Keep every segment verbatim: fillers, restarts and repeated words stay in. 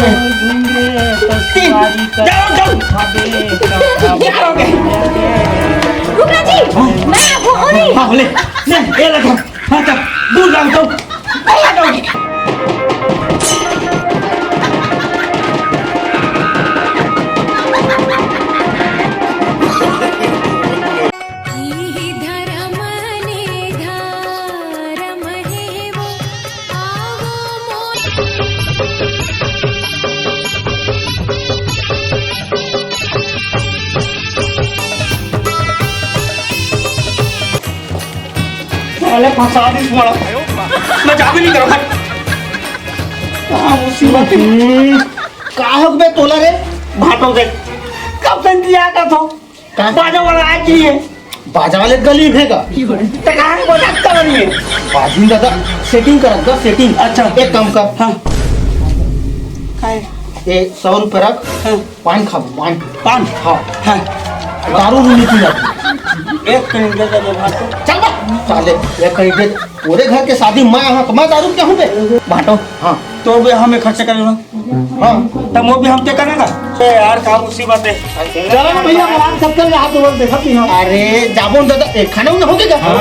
तीन। जाओ, जाओ। रुकना जी, मैं आपको, ओ नहीं। हाँ, ले, ले, ये ले, हाँ, चल, दूर जाओ, जाओ। भैया, जाओ। इही धरम ने धरम हे वो, आवो मोर। साले फंसा दिस मोला। मैं जाबे नहीं करूँ, हट। हाँ, मुसीबत है। हम्म, का हो बे तोला रे? भाटो दे। कब से इंतजार करत हो? का? बाजा वाला आज ही है। बाजा वाले गली में का? तो कहाँ है? बाजा कब नहीं है? बाजी दादा, setting कर, दस setting। अच्छा। एक काम कर। हाँ। का है? ये सौ रुपये रख। हाँ। पान खाबो, पान। पान? हाँ। हाँ। दारू भी नहीं पीना। एक कहीं दे दे भाटो। चल बा, साले, एक कहीं दे, पूरे घर के शादी मैं, हाँ, मैं दारू क्या हूँ बे? भाटो। हाँ। तो बे हमें खर्च करेगा। हाँ। तब वो भी हम तय करेगा। ए यार, का मुसीबत है। चलो ना भैया, आराम सब चल रहा, तो वो देखा भी हाँ। अरे, जाबो ना दादा, ए, खाना उना हो गया? हाँ।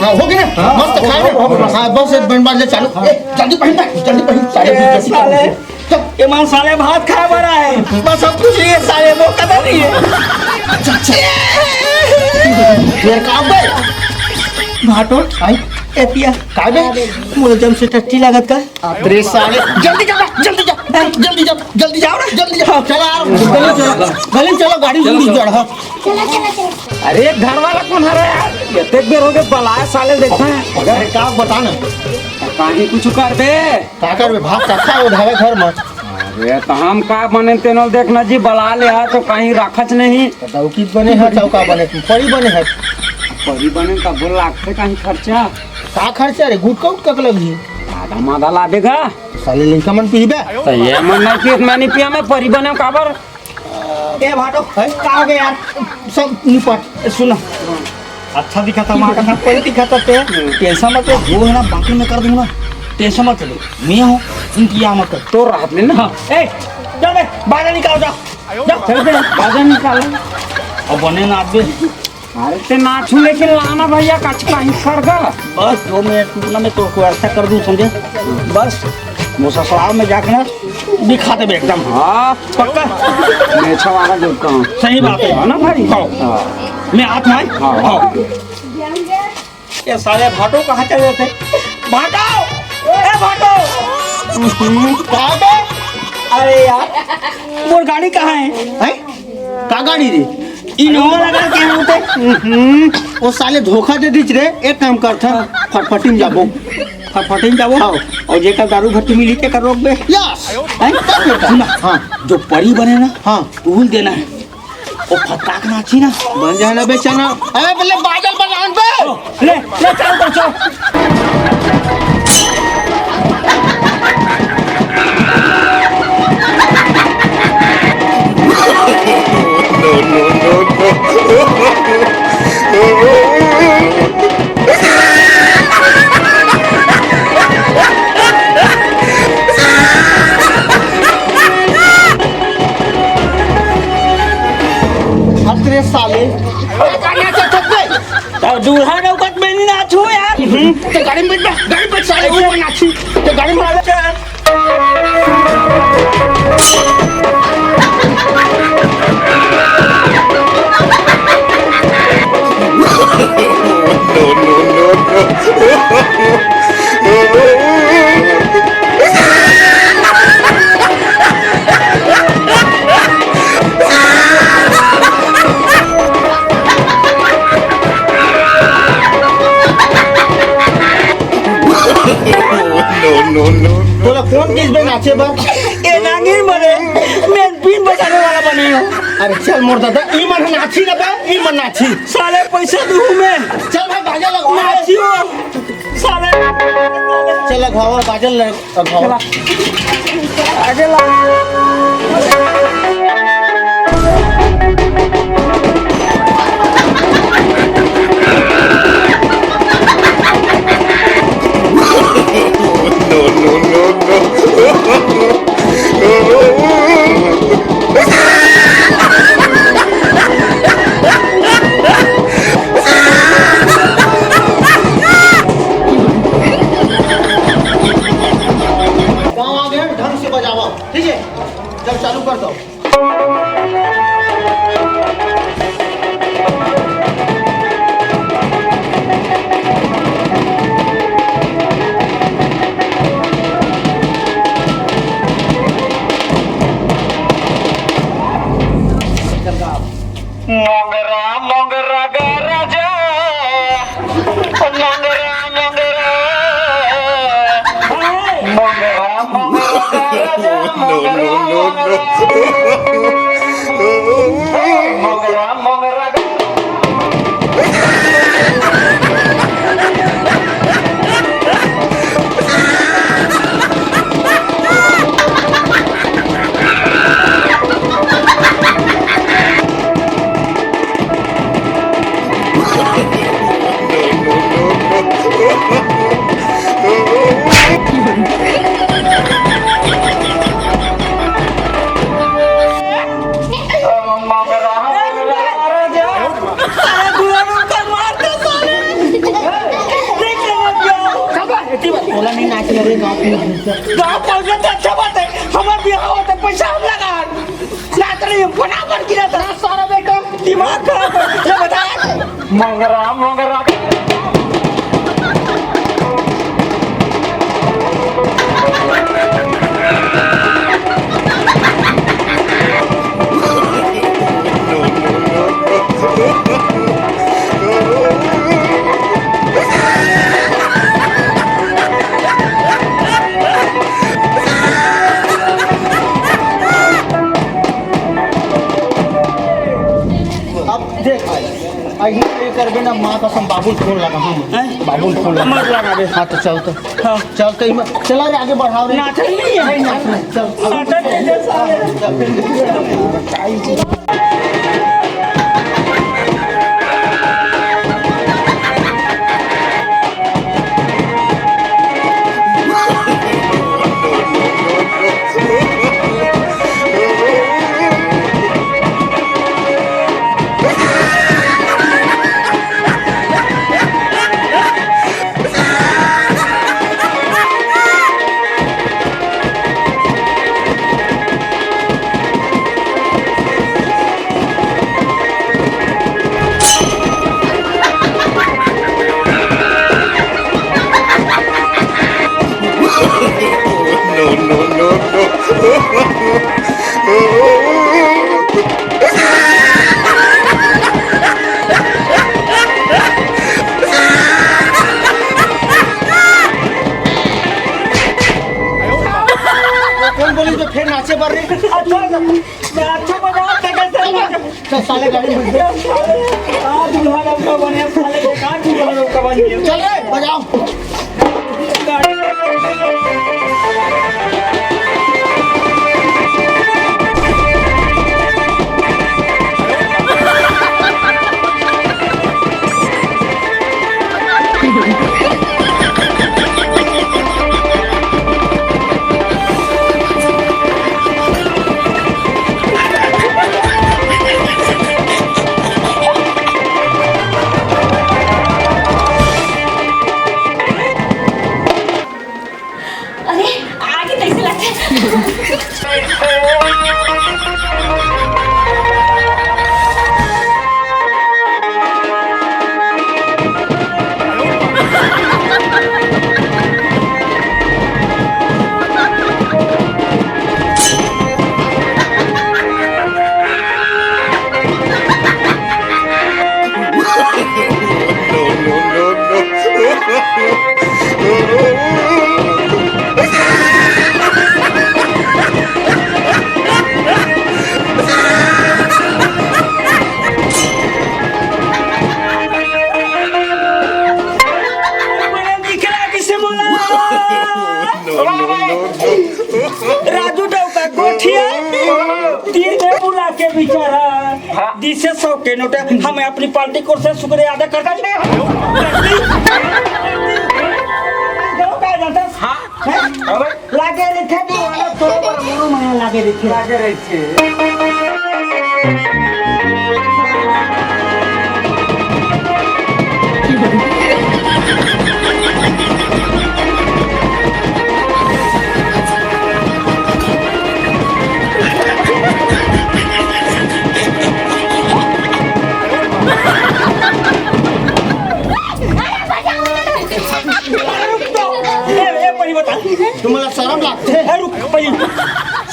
हाँ, हो गया ना? हाँ, मस्त हो, खाए हो, ना? हो, हो। हाँ, बस एक बंड मार ले, चालू। हाँ। ए, जल्दी पहन, जल्दी पहन, सारे ए, जल्दी साले। पहन। चल। ये मान साले भात खाए वाला है, बस सब कुछ ये साले वो कदर नहीं है। अच्छा, अच्छा। फिर का बे? भाटो, आई। ए पिया, का बे? मोर जम से टट्टी लागत का? अरे साले, जल्दी जा, जल्दी जा, जल्दी जा, जल्दी जाओ ना, जल्दी जाओ। चला, गली चलो, गली चलो, गाड़ी चलो, उड़ी चलो। चढ़ा। अरे घर वाला कौन हरे यार? एतेक बेर हो गए बलाए साले देखा है। अरे का बता ना। कहीं कुछ कर दे। का करबे? भात कत्था उधावे घर में। अरे तो हम का बने तेनो देखना जी, बला ले आ तो कहीं रखच नहीं। तो दौकी बने है, चौका बने, परी बने है। परी बने तब लागते कहीं खर्चा। का खर्चा रे? गुटका उटका के लगी। आधा माधा ला देगा। साले लइका मन पीबे? तो ये मन नहीं पियत, मैं नहीं पिया, मैं परी बने काबर? ए भाटो, हैं? का हो गया यार? सब निपट, सुनो। अच्छा दिखा था, माँ का था, कोई दिखा था ते। टेंशन मत ले, जो है ना, बाकी मैं कर दूंगा। टेंशन मत ले, मैं हूँ, इंतजाम मत कर। तो रात में ना। हाँ, ए, चल बे, बाजा निकाल जा। जा, चल बे, बाजा निकाल। अब बने ना आप बे। अरे ते नाचू लेकिन लाना भैया, कच कहीं सरगा। बस दो मिनट रुकना, मैं तो को ऐसा कर दूं, समझे? बस, वो ससुराल में जाके ना दिखा देबे एकदम। हाँ, पक्का। मैं छवाड़ा जोड़ता हूँ। सही बात है। है ना भाई? हाँ। मैं हाथ में। हाँ। हाँ। ये साले भाटो कहाँ चले थे? भाटो! ए भाटो! हम्म, कहाँ पे? अरे यार, मोर गाड़ी कहाँ है? हैं? का गाड़ी रे? इनोवा लगा के होते। हम्म, वो साले धोखा दे दीच रे। एक काम करता, फटफटी में जाबो। फटफटी में जाबो। हाँ। और जेकर दारू भट्टी मिली, तेकर रोक दे। यस। हैं? तब बेटा। सुना। हाँ। जो परी बने ना, हाँ। तू देना है। वो फटका के नाची ना। बन जाए ना बेचारा। अरे पहले बादल बनान पे। ले, ले, चालू कर, चल। No, no, no, no। हट रे साले। अरे गाड़ी से चल बे। तो दूल्हा नौकत में नहीं नाचू यार। हम्म, तो गाड़ी में बैठ बे, गाड़ी में बैठ साले, ऊपर नाची। तो गाड़ी में आ। No, no, no, no। No, no, no, no। तोला कौन चीज में नाचे बर? ए नांगीर मरे, मैं बीन बजाने वाला बने हूँ। अरे चल मोर दादा, ई मन नाची ना बे, ई मन नाची। साले पैसा दूँ मैं। चल भाई, बाजा लगा। नाचियो। साले। चल, लगवाओ, बाजा लगा। अब चला। आगे ला। No, no, no, no। से बजावा, ठीक है? चल, चालू कर दो। मोंगरा, मोंगरा गा राजा, मोंगरा, मोंगरा, मोंगरा, मोंगरा गा राजा, मोंगरा, मोंगरा, मोंगरा, मोंगरा गा। बोला नहीं नाच रे गाँव के। गाँव पहुँचे तो अच्छा बात है, हमार बिहाव होता पैसा हम लगा। नाच रही है, फटाफट गिरा था। सारा बेटा दिमाग खराब कर, ये बता। मोंगरा, मोंगरा। अब देख भाई, अही ये करबे ना, माँ कसम, बाबू फोन लगा, हाँ, हैं? बाबू फोन लगा। मत लगा बे। हाँ, तो चल तो। हाँ। चल तो इमा-, चला रे, आगे बढ़ाओ रे। नाचल नहीं है। चल, चल। नाचल नहीं है, साले। No, no, no, no। कौन बोली तो फिर नाचे बर रे? अच्छा, अच्छा, अच्छा, मजाक कर, कर, कर। चल, साले गाड़ी में बैठ। आज बुढ़ा लोग का बने, साले बेकार बुढ़ा लोग का बन गया। चल रे, बजाओ। अरे, आगे कैसे लगता है? No, no, no, no। बड़ा दिख रहा है, किसे बोला? No, no, no, no। Raju डौका गोठिया, तीन बुला के बेचारा, दिसे सौ के नोट। हमें अपनी पार्टी को से शुक्रिया अदा करता है। हाँ। हैं? अबे। लागे रहिथे, तू वाला तोरे बर मोरो माया लागे रहिथे। लागे रहिथे।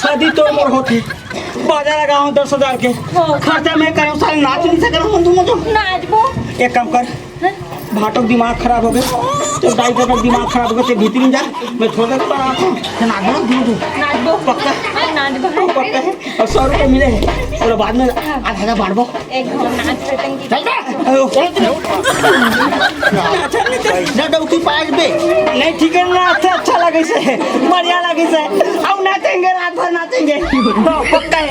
शादी तोर मोर होथे, बाजा लगाहूं दस हजार के, हाँ। खर्चा मैं करूं, साले नाच नहीं सकना मन तुम तो। नाचबो। एक काम कर, हैं? भाटो के दिमाग खराब हो गए, तो दाई का दिमाग खराब हो गए, ते भीतरी जा, मैं थोड़ा देर पर आता हूँ, नाचबो ना, तू। नाचबो। पक्का? हाँ, नाचबो। पक्का है? और सौ रुपये मिले हैं, और बाद में आधा आधा बांटबो। एक घाव नाच रतन की। चल बे। अरे, ओ, चल, चल। ना, डौकी पास बे। नहीं, ठीक है ना, अच्छा, अच्छा लगे से, बढ़िया लगे से। अब नाचेंगे, रात भर नाचेंगे। तो पक्का है।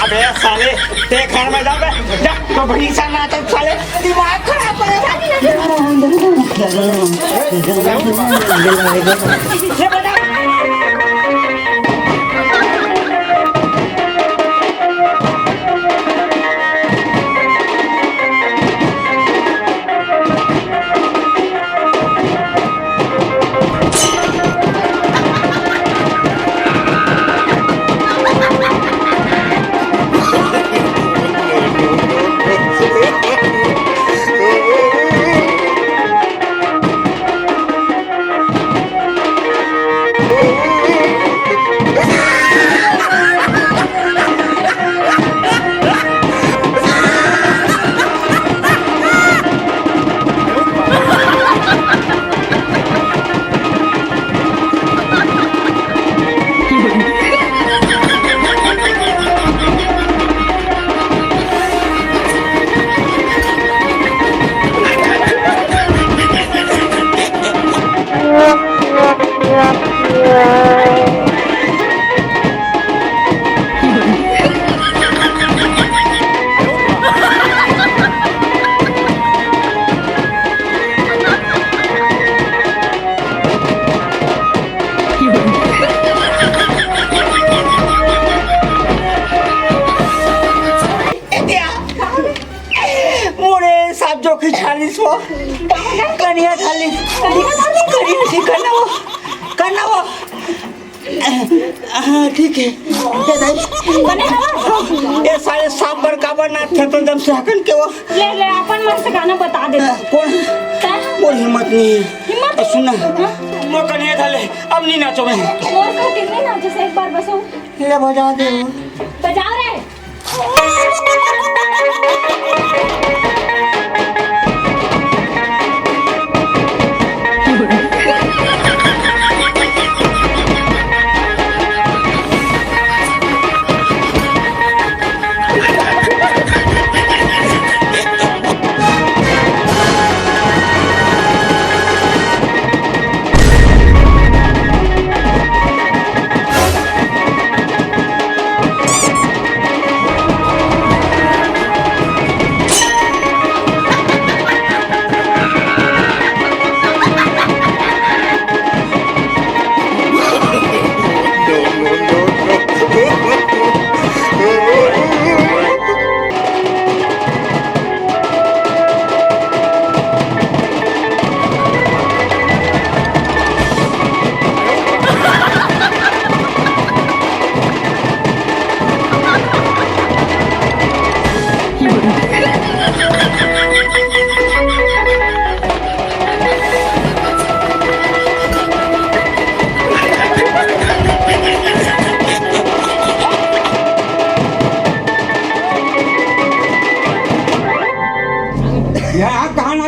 अबे साले, ते घर में जा बे, जा, तो भैंसा ना तो साले, दिमाग खराब करेगा। ले बजा। मोरे साहब जो कि चालीस वो कनिया चालीस कनिया चालीस कनिया ठीक करना वो करना वो। हाँ, ठीक है। ए दाई। बने हवा? ए साले सांबर काबर ना थे तो जब से हकन के वो। ले, ले, अपन मन से गाना बता दे। हाँ, कौन? तैं? मोर हिम्मत नहीं है। हिम्मत तो सुन ना। हाँ? मोर कनिया था ले, अब नहीं नाचो मैं। मोर का कितने नाचो से एक बार बसो। ले बजा दे। बजाओ रे।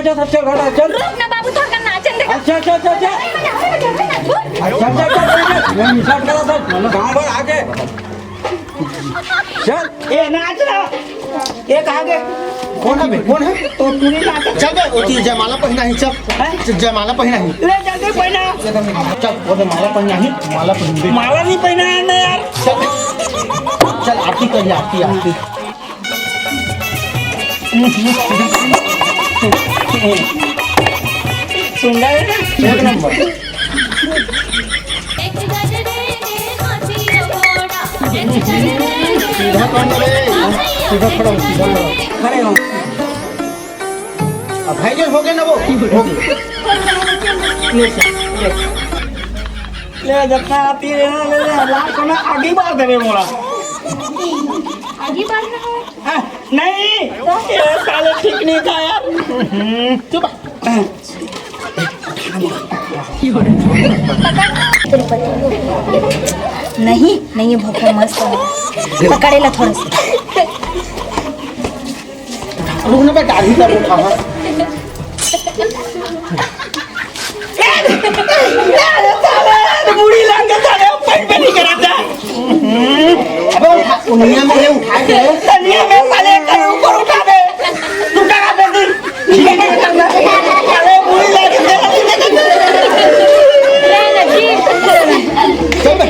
चल, चल, चल, चल। रुक ना बाबू, थोड़ा नाचन दे। अच्छा, अच्छा, अच्छा, अच्छा। चल, चल, चल, चल, चल। मैं निशान करा था, गाँव भर आके। चल। ए, नाच रहा। ए, कहाँ गए? कौन है बे? कौन है? तो तू नहीं नाच। चल बे, वो चीज जयमाला पहिना ही, चल। हैं? जयमाला पहिना ही। ले, जल्दी पहिना। चल, वो जयमाला पहिना ही, माला पहिन दे। माला नहीं पहिना है ना यार। चल, चल, आरती कर ले, आरती, आरती। सुंदर है ना? एक नंबर। सीधा कौन रे? सीधा खड़ा हो, सीधा खड़ा हो। खड़े हो। अब भाई जान हो गए ना वो? हो गए। ले, ले। ले, जितना आती है, ले, ले, लाख को ना आगे ही बार देवे मोला। आगे बार में है? हाँ, नहीं, ये साले ठीक नहीं था यार। चुप। नहीं, नहीं, ये भोपा मस्त है। पकड़े ला थोड़ा सा। रुक ना बेटा, अभी तक उठा, हाँ। बुढ़ी लाके साले पेट में नहीं कराता। अबे उठा, उंगलियां में ये उठा के। तनिया में साले कर ऊपर उठा दे। तू कहाँ पे थी? अरे बुढ़ी लाके चल बे।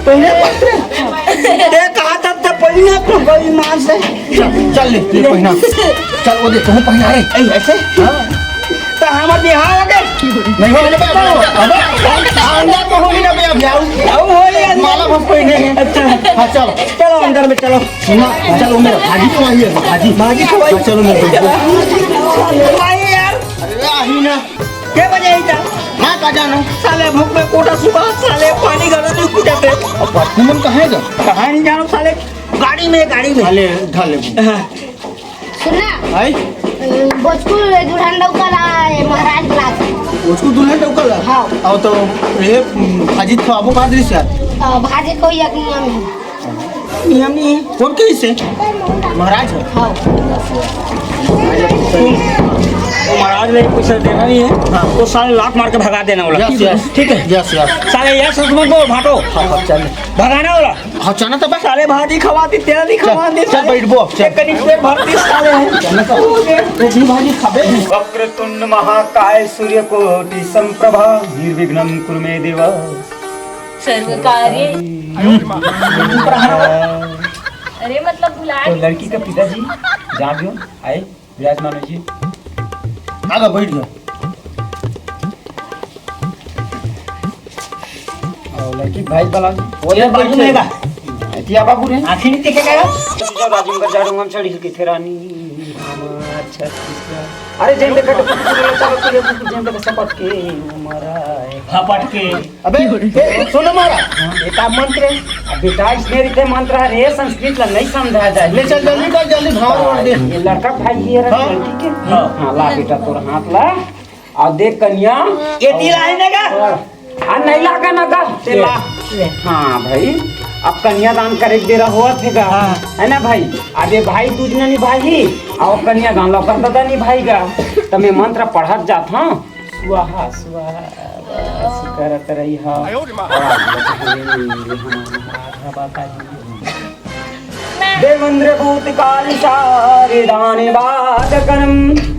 पहले, पहले, ये कहा था, तब पहले तो गई मार से। चल, चल ले, ले पहिना। चल, वो दे, तू पहिना रे। ए, ऐसे? हाँ। तो हमार बिहाव हो गए। नहीं हो, नहीं हो, अबे, अंडा तो हो ही ना बे, अब जाओ। अब हो गया। माला बस पहिने हैं। अच्छा। हाँ, चलो। चलो, अंदर में चलो। ना, चलो, मेरा भाजी खवाइए, भाजी। भाजी खवाइए। हाँ, चलो, मेरे को। भाई यार। अरे, आही ना। के बजे आई था? हाँ, का जानो? साले भूख में कोटा सुबह, साले पानी गलो नहीं पी जाते। अब बात तुमन कहाँ है जा? कहाँ नहीं जानो साले? गाड़ी में, गाड़ी में। ढाले, ढाले। हाँ। सुन ना। आई? अ, बोचकुल दुल्हन डौका ला, ए, महाराज ला। बोचकुल दुल्हन डौका ला? हाँ। और तो ये, उम, भाजी खवाबो का दृश्य है? अ, भाजी को एक नियम है। नियम नहीं है। कौन कही से? महाराज है? हाँ। तो महाराज ने पैसा देना नहीं है। हाँ। तो साले लात मार के भगा देना बोला। Yes, yes। ठीक है? Yes, yes। साले yes, yes मत बोल, भाटो। हाँ, हाँ, चल। भगाना बोला। हाँ, चना तो बस। साले भाजी खवाती, तेरा नहीं चल, खवाती, चल, साले। बैठ बो, चल। एक कनिक पेट भरती, साले। चना तो। ये जी भाजी खाबे। वक्रतुंड महाकाय सूर्यकोटि संप्रभा, निर्विघ्नं कुरु मे देवा। सर्व कार्य। अरे, मतलब, भुला तो गई। लड़की का पिताजी जाग गयो, आए, विराजमान हो जी। आगा बैठ जा। और लड़की भाई वाला वो ये बाबू नहीं का। एतिया बाबू रे। आँखी नहीं देखे का? राजू का झाड़ू हम चढ़ी के थे रानी। अच्छा, अच्छा। अरे, जेन देखा तो कुछ बोले, चलो, चलो, कुछ जेन देखा सपट के, हमारा है। हपट के। अबे, ए, सुनो मारा, एक आप मंत्र है। अब बेटा, इसने रीते मंत्र है रे, संस्कृत ला नहीं समझा जाए। ले चल, जल्दी कर, जल्दी भाव और दे। ये लड़का भाई, ये रहा हाँ। लड़की के। हाँ। हाँ, ला बेटा, तोर हाथ ला। और देख कन्या। ये तिल आए ना का? हाँ, नहीं लागा ना का? ते ला। हाँ भाई, अब कन्यादान करे के बेरा होत हे गा। हाँ। है ना भाई? अब ये भाई दूज न निभाही, और कन्यादान ला ओकर ददा निभाही गा। त मैं मंत्र पढ़त जात हूँ। स्वाहा, स्वाहा, ऐसी करत रही हा। आधा बात आई। देवेंद्र भूतकाल शारदान बाधकनम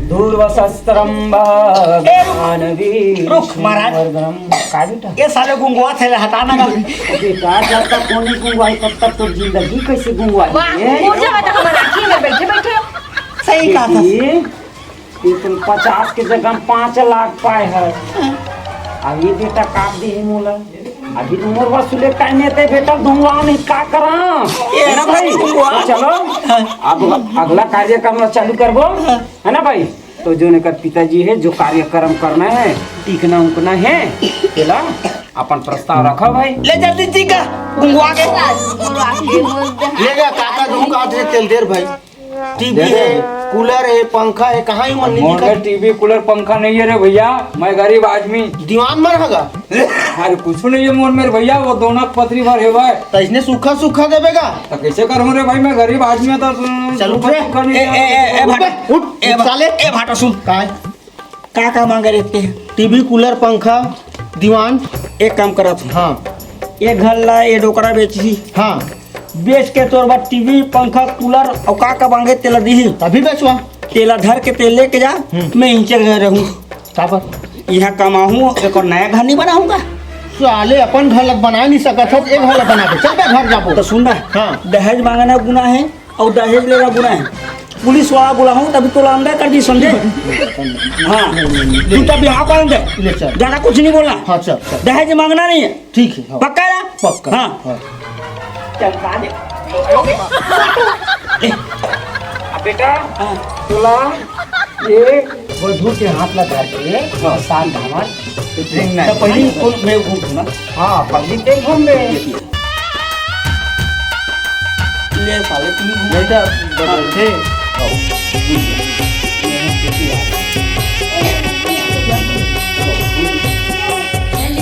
दूर्वशस्त्रम भगवान वीर रुक, महाराज। वर्धनम। का बेटा? ये साले गुंगवा थे, हटाना का। बेटा, जब तक कोनी गुंगवाई, तब तक तो जिंदगी कैसे गुंगवाई? वाह, ये? मुझे बता, हमारे आँखी में बैठे बैठे। सही कहा था। ये ये तुम पचास के जगह में पाँच लाख पाए है। अभी बेटा काट दी है मोला। अभी तो मोर वसूले टाइम है ते बेटा, दूंगा नहीं, का करा? ये है ना भाई? दूंगा। तो चलो, अब अगला कार्यक्रम चालू करबो, है ना भाई? तो जो एकर पिताजी है, जो कार्यक्रम करना है, टीकना उकना है, तेला अपन प्रस्ताव रखो भाई। ले जल्दी टीका, गुंगवा के। ले गया काका, गुंगवा के तेल देर भाई। टीवी है, कूलर है, पंखा है, कहाँ ही मन नहीं मोर दिखा। में टीवी, कूलर, पंखा नहीं है रे भैया, मैं गरीब आदमी। दीवान मन हगा। अरे कुछ नहीं है मोर मेरे भैया, वो दोनों पत्री भर है भाई। तो इसने सूखा सूखा देवेगा। तो कैसे करूँ रे भाई, मैं गरीब आदमी है तो चल उठ रे। सूखा नहीं ए, है। ए, ए, ए, भाटा, उठ, ए, भा-, साले। ए, भाटा सुन। काय? का का मांगे रहिथे? टीवी, कूलर, पंखा, दीवान। एक काम करत हूँ। हाँ। एक घर ला ये डोकरा बेचही। हाँ। बेच के तोर बर टीवी, पंखा, कूलर अउ का का मांगे तेला दिही। अभी बेचवा। तेला धर के तेल लेके जा। हम्म। मैं इहिंचे घर रहूँ। काबर? इहाँ कमाहूँ, एक और नया घर नहीं बनाहूँ का? साले अपन घर लग बना नहीं सकत हो, एक घर लग बना दे। चल बे घर जाबो। तो सुन ना। हाँ। दहेज मांगना गुनाह है। अउ दहेज लेना गुनाह है। पुलिस वाला बुलाहूँ तभी तोला अंदर कर दी, समझे? हाँ। तू तो बिहाव करन दे। ले चल। ज्यादा कुछ नहीं बोलना। हाँ, चल, चल। दहेज मांगना नहीं है। ठीक है, हाँ। पक्का ना? पक्का। हाँ। हाँ। चल, आ दे। ए। अब बेटा, हाँ। तोला ये वो धूल के हाथ लगा के, हाँ। साथ हमार तो पहली कौन मैं उठूँ ना? हाँ, पहली ते घूम बे। ले साले, तुम घूम। बेटा, बदलथे।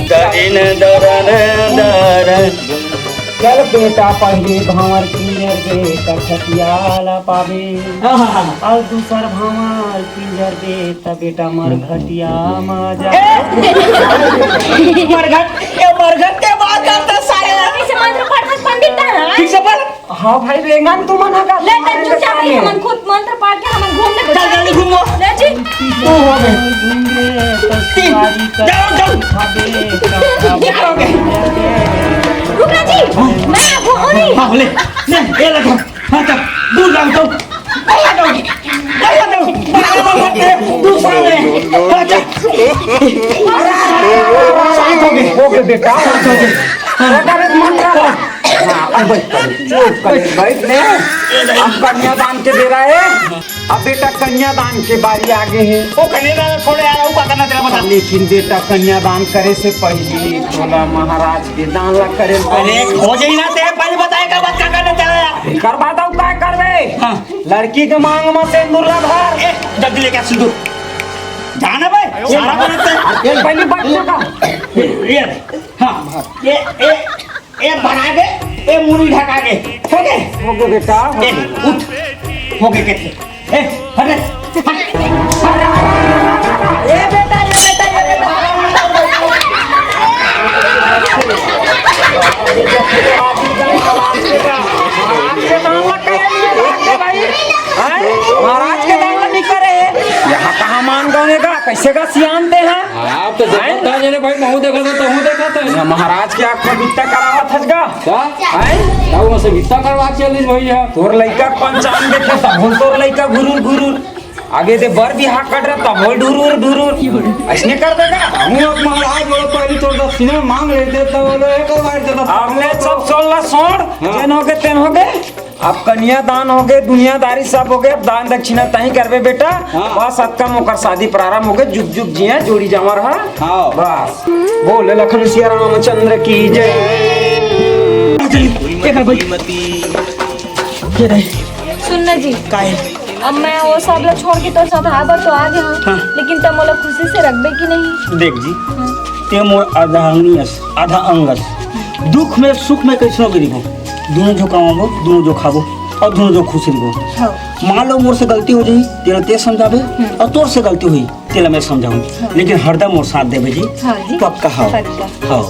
दरिन दरन दरन। चल बेटा, पहली भांवर किंजर दे, कठतिया ला पाबे। हाँ, हाँ, हाँ। अउ दूसर भांवर किंजर दे, त बेटा मरघटिया मा जा। ए! मरघट, ए, मरघट के बात करता सारे। कैसे मंत्र पढ़त पंडित है? ठीक से पढ़। हाँ भाई, रेंगन तुमन ह का? ले, तब चुपचाप रही, हमन खुद मंत्र पढ़ के हमन घूम ले। चल, जल्दी घूमो। ले जी। तू हो गए। तीन। जाओ, जाओ। जाओ, गए। रुक ना जी, मैं वो, वो नहीं। हाँ, ले। ले, ये ले, हाँ, चल, दूर जाओ, जाओ। भैया जाओ, भैया जाओ, भैया जाओ, दूसरा ले। हाँ, चल। शांत हो गए। हो गए बेटा, शांत हो गए। हाँ। बेटा, रे, मत कर। हाँ, अब बैठ, बैठ, चुप कर, बैठ ले। अब कन्यादान के बेरा है। अब बेटा, कन्यादान के बारी आगे है। वो कन्यादान छोड़े यार, वो का करना तेरा बता। लेकिन बेटा, कन्यादान करे से पहले तोला महाराज के दान ला करे अरे, पड़ही। हो जाई ना, ते पहले बताए का बात का करना तेरा यार। एकर बाद अउ का करबे? हाँ। लड़की के मांग में सिंदूर ला भर। ए, जल्दी लेके आ सिंदूर। जाना भाई, सारा बनत है। अरे, पहली बात तो का? ये, ये, हाँ, ये, ये, ए, भरा गे, ए, मुड़ी ढका गे। हो गे? हो गे बेटा, हो ए, गे। उठ। हो गे के थे। ए, हट रे, हट। ए, बेटा, ए, बेटा, ए, बेटा। महाराज के दान लग गए, ये भाई। हैं? महाराज के दान लग निकले। यहाँ कहाँ मान गए का? कैसे का सियान दे हैं? आप तो देखत हैं? था जने भाई, महू देखत था, तहू देखत था। ये महाराज के आँख में बित्ता करावत हस गा? का? हैं? ताऊ से बित्ता करवा चलिस भैया। तोर लइका पंचांग देखे, तब बोल तोर लइका घुरुर घुरुर। आगे दे बर बिहा कट रहा, तब बोल ढुरुर ढुरुर। ऐसने कर देगा? हम अब महाराज बोले, पहली तोर दक्षिणा मांग लेते, तब बोले, एक बार जब अब ले सब सोलह सोड़, हाँ। जेन हो गए, तेन हो गए। अब कन्यादान हो गए, दुनियादारी सब हो गए, अब दान दक्षिणा तहीं करबे बेटा। हाँ। बस अतका मोकर शादी प्रारंभ हो गए, जुग जुग जिया जोड़ी जामर हा। हाँ। बस। बोल लखन सिया रामचंद्र की जय। सुन ना जी। काहे? अब मैं वो सब ला छोड़ के तोर साथ आए बर तो आ गया हूँ, हाँ। लेकिन तब मोला खुशी से रखबे कि नहीं? देख जी, हाँ। ते मोर अर्धांगिनी अस, आधा अंग अस। दुख में सुख में कैसनो भी रहिबो, दोनों जो कमाबो, दोनों जो खाबो और दोनों जो खुश रहिबो। हाँ। मान लो मोर से गलती हो जाही, तेला ते समझाबे, हम्म। और तोर से गलती होही, तेला मैं समझाहूँ। हाँ। लेकिन हरदम मोर साथ देबे जी। हाँ जी। पक्का? हाँ। पक्का। हाँ।